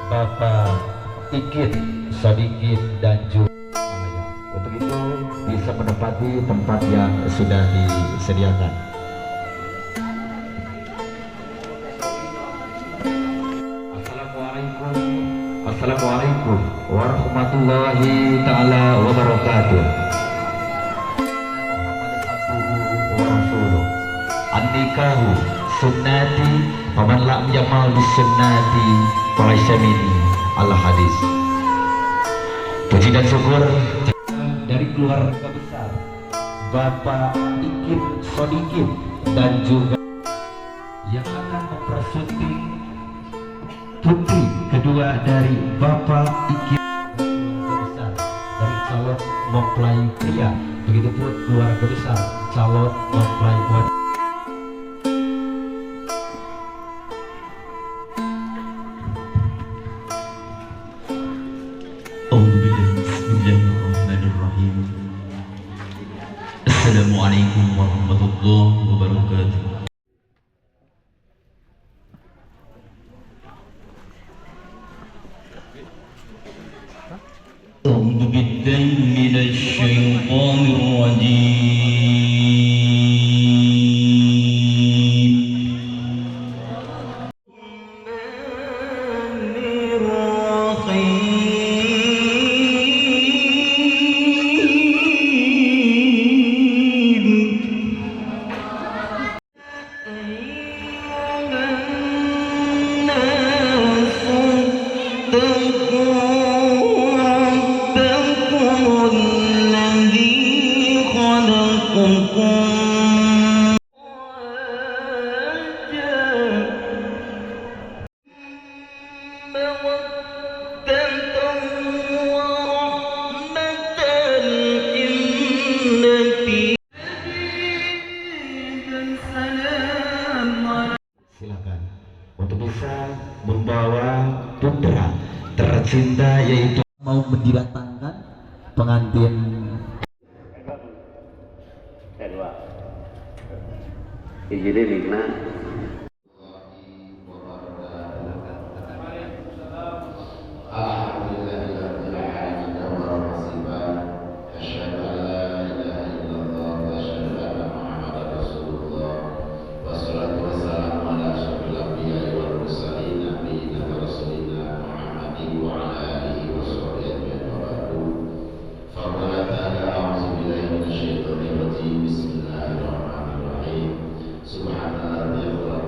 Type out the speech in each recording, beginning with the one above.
Bapak Ikit, Sadikin, dan juga untuk itu bisa menempati tempat yang sudah disediakan. Assalamualaikum, assalamualaikum warahmatullahi taala wabarakatuh. Muhammadan abduhu wa rasuluh. An-nikahu sunnati, faman lam yamal bisunnati falaysa minni. Al hadis. Puji dan syukur dari keluarga besar Bapak Ikit Sodikin dan juga yang akan mempersunting putri kedua dari Bapak Ikit dan keluarga besar dari calon mempelai pria, begitupun keluarga besar calon mempelai wanita. Bismillahirrahmanirrahim. Assalamualaikum warahmatullahi wabarakatuh. أعوذ بالله من الشيطان الرجيم. Silakan untuk bisa membawa putra tercinta yaitu mau mendilatangkan pengantin. Kedua. Hiji deui mikna. Bismillahirrahmanirrahim. Subhanallah.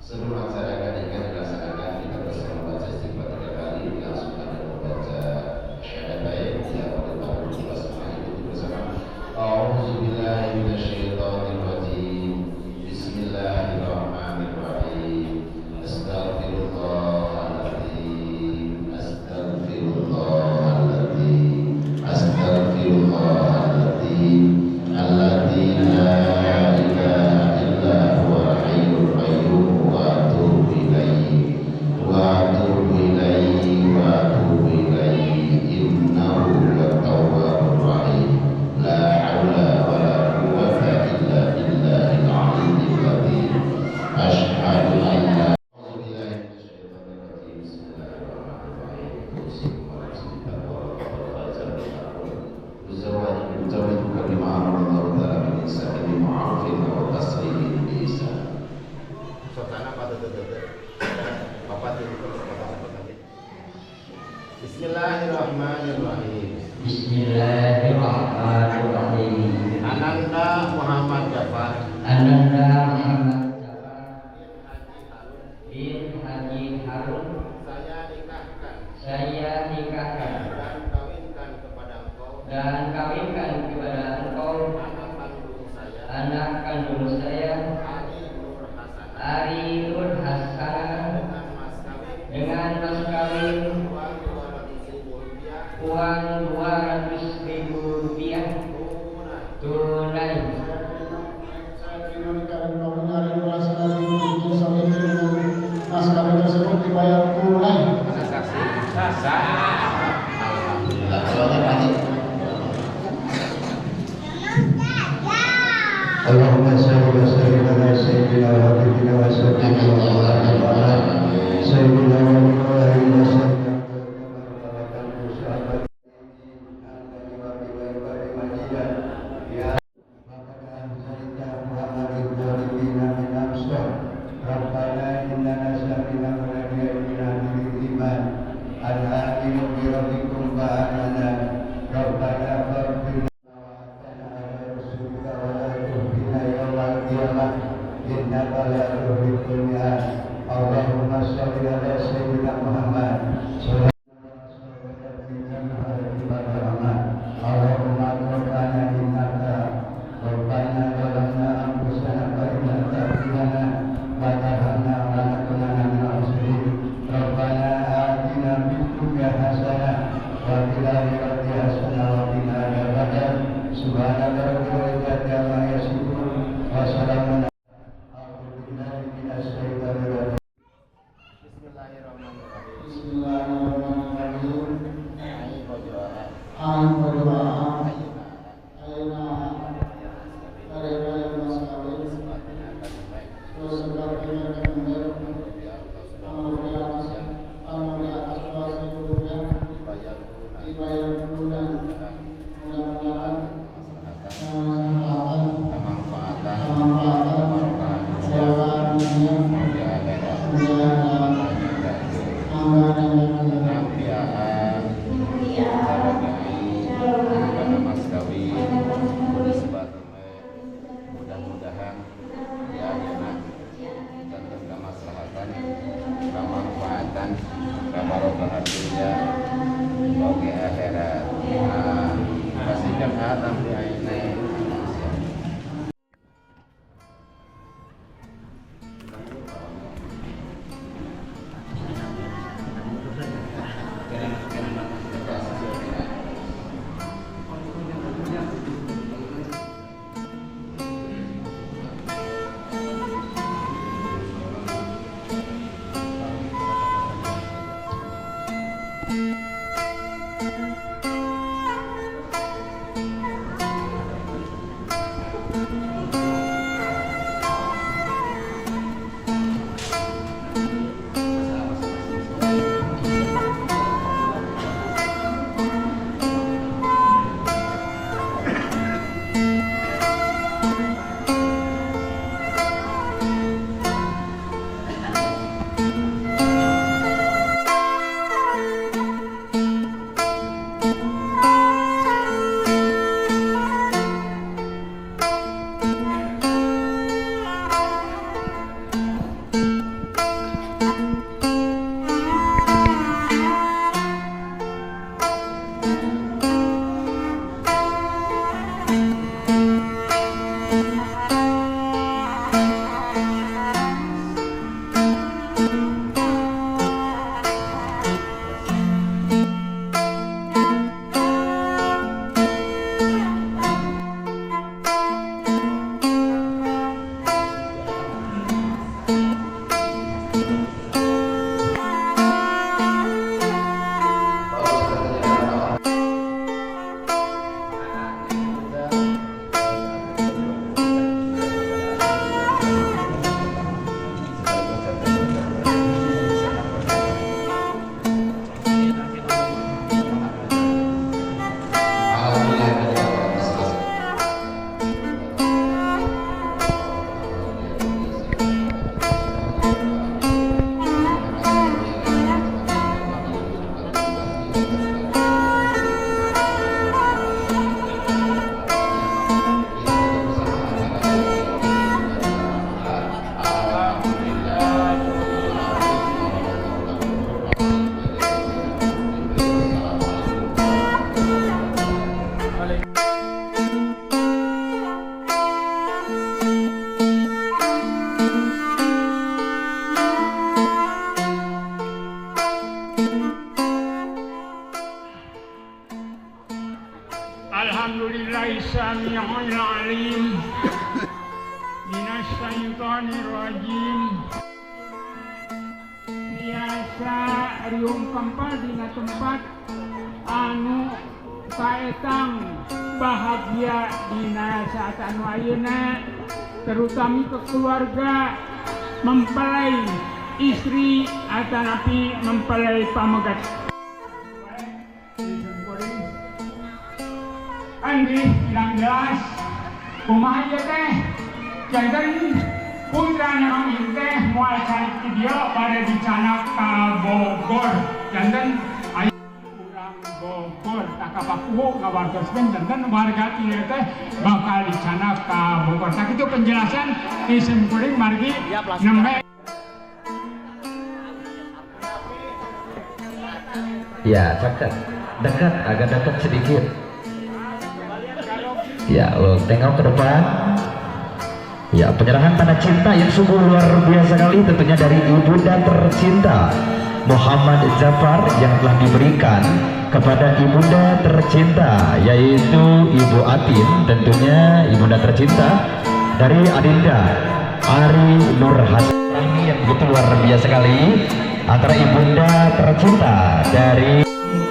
Sebelum acara akad nikah dilaksanakan, kita bersama membaca istighfar 3 kali, dilangsungkan dengan membaca syahadat ya, oleh Pak bersama ikuti bersama. A'udzubillahi minasyaitonirrajim. Bismillahirrahmanirrahim. Astaghfirullahaladzim. Astaghfirullahaladzim. Astaghfirullahaladzim. Alladzi la ilaha illa huwal hayyul qayyum wa atubu ilaihi wa atubu ilaihi wa atubu ilaihi innahu huwat tawwabur rahim. La haula wa la quwwata illa billahil aliyyil azim. Asyhadu an la Bismillahirrahmanirrahim. Bismillahirrahmanirrahim. Ananda Muhammad Jafar. Ananda Muhammad Jafar bin Haji Harun. Saya nikahkan. Saya nikahkan dan kawinkan kepada engkau. Dan kawinkan kepada engkau. Anak kandung saya. Anak kandung saya. Ari Nur Hasanah. Ari Nur Hasanah. Dengan mas kawin. Dengan mas kawin. Uang Uang 200.000 rupiah tunai. Saya terima nikah dan kawin Ari Nur Hasanah binti Solihin dengan mas kawin tersebut dibayar tunai. Saksi. Sah. Alhamdulillah. Allahumma shalli wa sallim ala sayyidina wa habibina wa sayyidina wa maulana sayyidina wa maulana sayyidina Allahumma shalli ala sayyidina Muhammad. Allahumma rabbana innaka rabbana zalamna anfusana fa in lam taghfir lana wa tarhamna lanakunanna minal khasirin. Rabbana atina fid dunya hasanah wa fil akhirati hasanah wa qina adzabannar. Subhana rabbika rabbil izzati amma yasifun wa salamun. Bismillahirrahmanirrahim. Bismillahirrahmanirrahim. Ai kojoa. Ai kojoa. Ayeuna. Ayeuna. Ari mas kawin. Dibayar tunai. Mudah-mudahan kemaslahatan, Kemanfaatan, kemanfaatan, barokah dunia, dunia mudah-mudahan ya ayeuna janten kamaslahatan, kamanfaatan, kabarokahan dunya oge akhirat. Pastikan tampi ayeuna. Alhamdulillahi sami'ul alim minasyaitonir rajim. Biasa riung kempal dina tempat anu kaetang bahagia dina saat anu ayeuna, terutama ke keluarga mempelai istri atanapi mempelai pamegat. Anggih yang jelas kumaha ieu teh janten putra Mang teh moal calik ti dieu bade dicanak ka Bogor, janten aya urang Bogor tak kapapuhu ngawartoskeun janten warga ti dieu teh bakal dicanak ka Bogor. Tak itu penjelasan ti simkuring margi nembe. Ya, caket. Dekat, agak dekat sedikit. Ya, lo tengok ke depan. Ya, penyerahan tanda cinta yang sungguh luar biasa kali tentunya dari ibunda tercinta Muhammad Jafar yang telah diberikan kepada ibunda tercinta yaitu Ibu Atin, tentunya ibunda tercinta dari Adinda Ari Nur Hasan yang begitu luar biasa sekali antara ibunda tercinta dari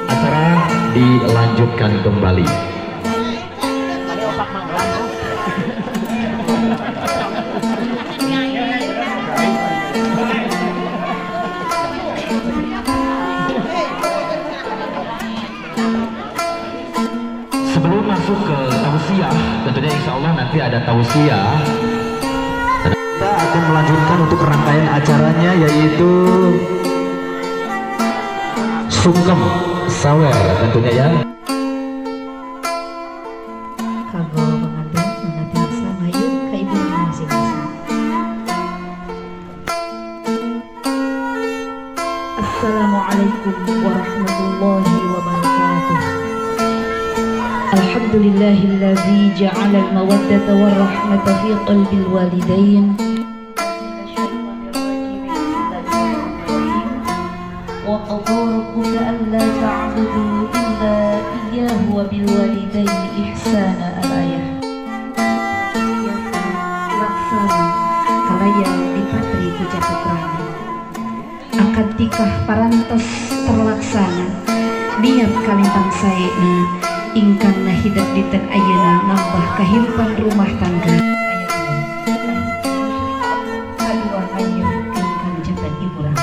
acara dilanjutkan kembali. Sebelum masuk ke tausiah, tentunya insya Allah nanti ada tausiah. Kita akan melanjutkan untuk rangkaian acaranya yaitu sungkem sawer tentunya ya. Kanggo pengantin mangga maju ka ibu masing-masing. Assalamualaikum warahmatullahi wabarakatuh. Alhamdulillahilladzi ja'ala al-mawaddata war-rahmata fi qalbil walidain. Wa qadha rabbuka alla ta'budu illa iyyahu wa bil walidaini ihsana al-ayah. Laksana kalayan dipatri ku jagat. Akad tikah parantos terlaksana, niat kalintang saena ingkang nahidep dinten ayeuna nambah kahirupan rumah tangga. Kadua nganyerikeun kana jagat ibu rama,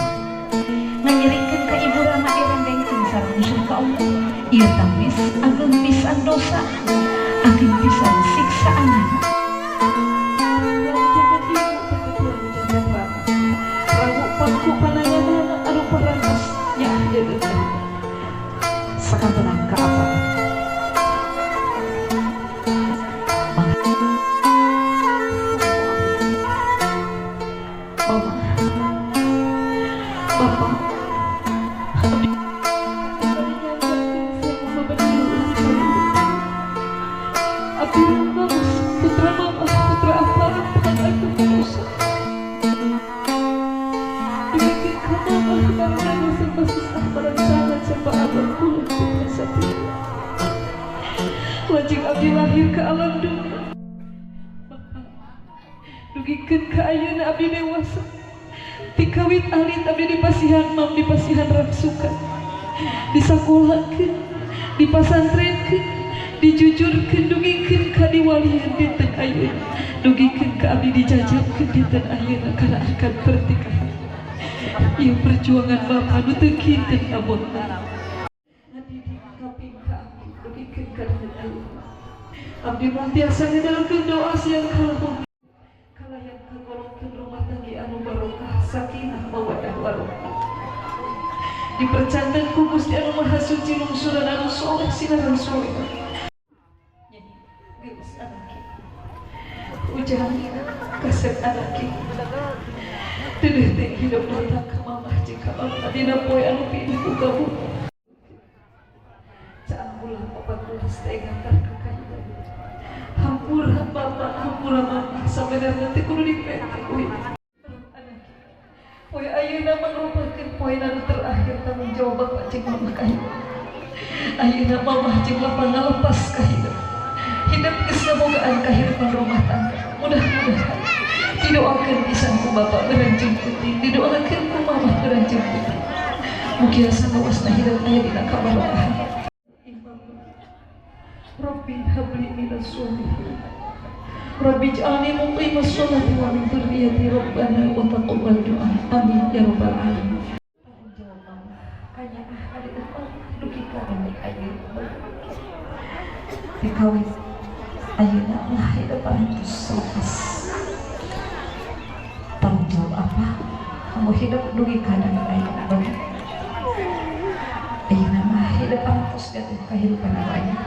nganyerikeun ka ibu rama direndengkeun sareng musyrik ka Allah. Ieu tamis ageng pisan dosa, ageng pisan siksaanana. Jagat ibu jagat rama, rawu pangku pananganana anu parantos nyaah deuleu sakantenan ka apa. Mama, Bapak, abdi putra mama, putra aparat pengaku dosa. Demikian mama karena serba susah perencanaan serba abang pulang satu. Wajib abdi lahir ke alam dunia. Dugikeun ka ayeuna abdi dewasa. Tikawit alit abdi dipasihan mam, dipasihan rangsukan, disakolakeun, dipasantrenkeun, dijujurkeun, dugikeun ka diwalian dinten ayeuna, dugikeun ka abdi dijajabkeun dinten ayeuna kana akad pernikahan. Ieu perjuangan bapa nu teu kinten abotna. Ngadidik kaping ka abdi dugikeun ka dinten ayeuna. Abdi mah tiasa ngedalkeun doa siang kalahum kalayan kagolongkeun rumah tangga anu barokah, sakinah mawaddah warahmah. Dipercanten ku Gusti anu Maha Suci lungsuran anu soleh sinaran soleh. Jadi geus anaki ujang kasep anaki teu teh hidup datang ka mamah jeung ka bapak dina poe anu pinuh ku kabur. Caang bulan 14 teh ngantar ka kahidan. Hampura bapak, hampura mamah, sabenerna teh kudu dipente ku hidup. Poe ayeuna mangrupakeun poe anu terakhir tanggung jawab bapak jeung mamah ka hidup. Ayeuna mamah jeung bapak ngalepas ka hidup. Hidup geus ngabogaan kahirupan rumah tangga. Mudah-mudahan didoakeun pisan ku bapak beranjing putih, didoakeun ku mama beranjing putih. Mugia salawasna hidup aya dina kabarokahan. Rabbi habli minas sholihin. Rabbi ij'alni muqimas sholati wa min dzurriyyati rabbana wa taqabbal du'a. Amin ya rabbal alamin. Tanggung jawab mama kanyaah ka dugi ka ayeuna. Dikawin ayeuna lah hidup parantos lepas. Tanggung jawab apa? Kamu hidup dugi ka ayeuna bae. Ayeuna mah hidup parantos gaduh kahirupan anu ayeuna.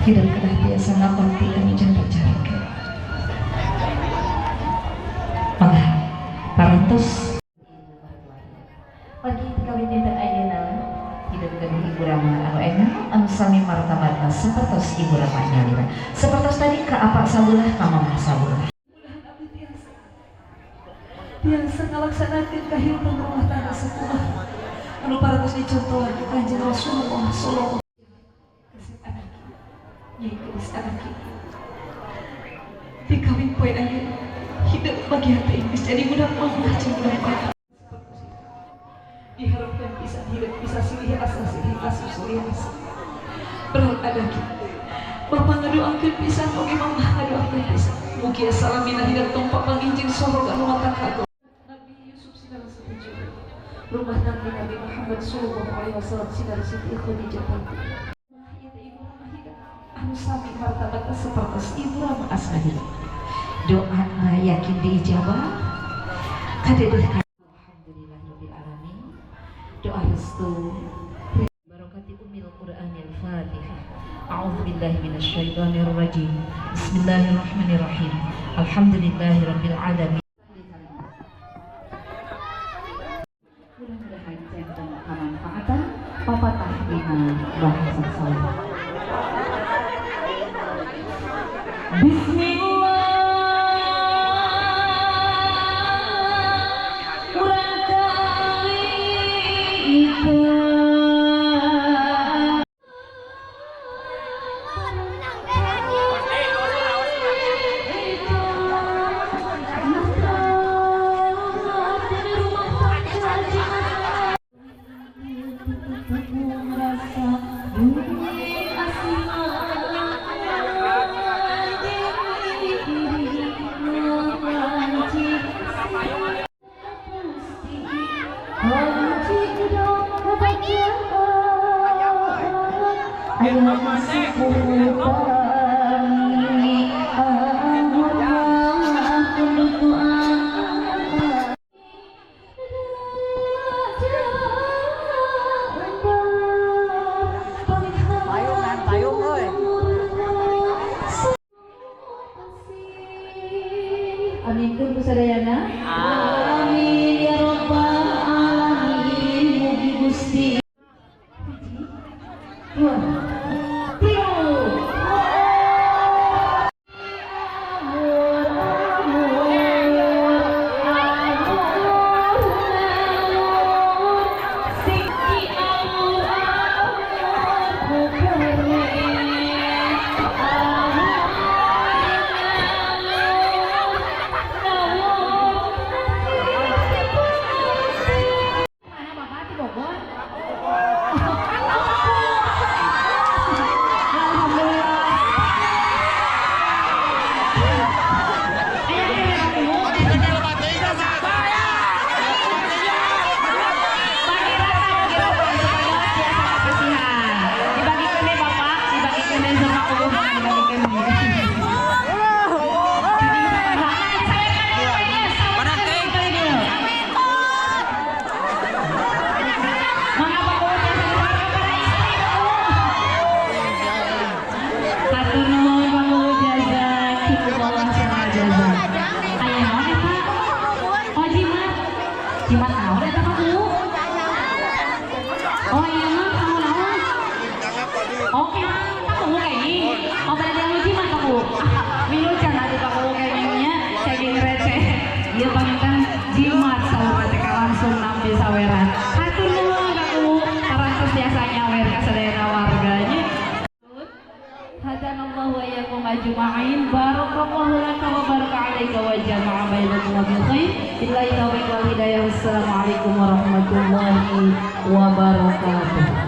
Hidup kedah biasa ngabakti anu jangan carike. Mangga parantos pagi kawin dinten ayeuna hidup gaduh ibu rama anu engal anu sami martabatna sapertos ibu rama nyalira. Sapertos tadi ka apa sabelah ka mamah sabelah. Mudahan abdi tiasa tiasa ngalaksanakeun kahirupan rumah tangga sakumaha anu parantos dicontohan ku Kanjeng Rasulullah sallallahu kasih anak nyai geus anak dikawin poe ayeuna hidup bagi hati geus jadi budak mamah jeung budak bapak. Diharapkan bisa hidup bisa silih asa silih asuh silih asa berat ada kita bapak ngadoakeun pisan oge mamah ngadoakeun pisan mugia salamina hidup tumpak panginjing sorga anu mata kagum. Nabi Yusuf sinar setuju rumah Nabi Nabi Muhammad sallallahu alaihi wasallam sinar Siti Khadijah ieu teh ibu rama hidup anu sami martabatna sapertos ibu rama asma hidup. Doa yakin diijabah kadeudeung. Alhamdulillahirabbil alamin. Doa restu barakati ummil Qur'anil Fatihah. A'udzu billahi minasyaitonir rajim. Bismillahirrahmanirrahim. Alhamdulillahirabbil alamin. Mudah-mudahan janten kamanfaatan papatah dina bahasa saya. Bismillah urang kali Ajma'in. Barakallahu laka wa baraka alaika wa jama'a bainakum bi khair. Billahi taufiq wal hidayah. Wassalamualaikum warahmatullahi wabarakatuh.